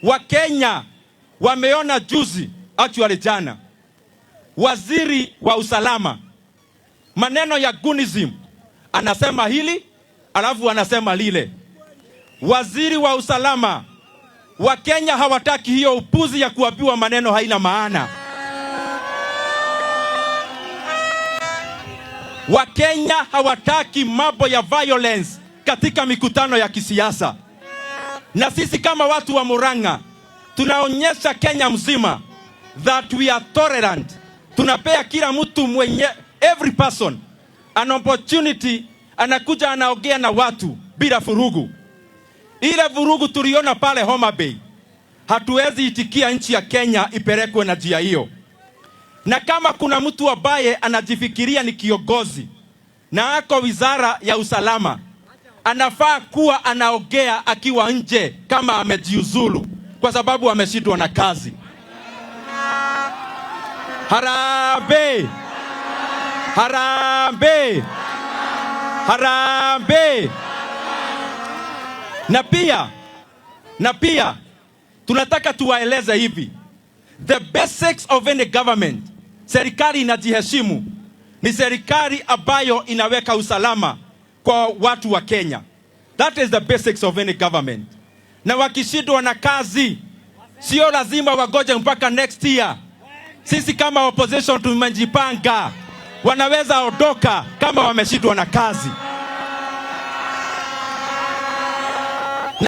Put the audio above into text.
Wakenya wameona juzi, actually jana, waziri wa usalama maneno ya gunism, anasema hili alafu anasema lile. Waziri wa usalama wa Kenya hawataki hiyo upuzi ya kuambiwa maneno haina maana. Wakenya hawataki mambo ya violence katika mikutano ya kisiasa, na sisi kama watu wa Murang'a tunaonyesha Kenya mzima that we are tolerant. Tunapea kila mtu mwenye, every person an opportunity, anakuja anaongea na watu bila vurugu. Ile vurugu tuliona pale Homa Bay, hatuwezi itikia nchi ya Kenya ipelekwe na njia hiyo. Na kama kuna mtu ambaye anajifikiria ni kiongozi na ako wizara ya usalama, anafaa kuwa anaongea akiwa nje kama amejiuzulu, kwa sababu ameshindwa na kazi. Harambee! Harambee! Harambee! Na pia tunataka tuwaeleze hivi, the basics of any government, serikali inajiheshimu ni serikali ambayo inaweka usalama kwa watu wa Kenya. That is the basics of any government. Na wakishindwa na kazi, sio lazima wagoje mpaka next year. Sisi kama opposition tumejipanga, wanaweza ondoka kama wameshindwa na kazi.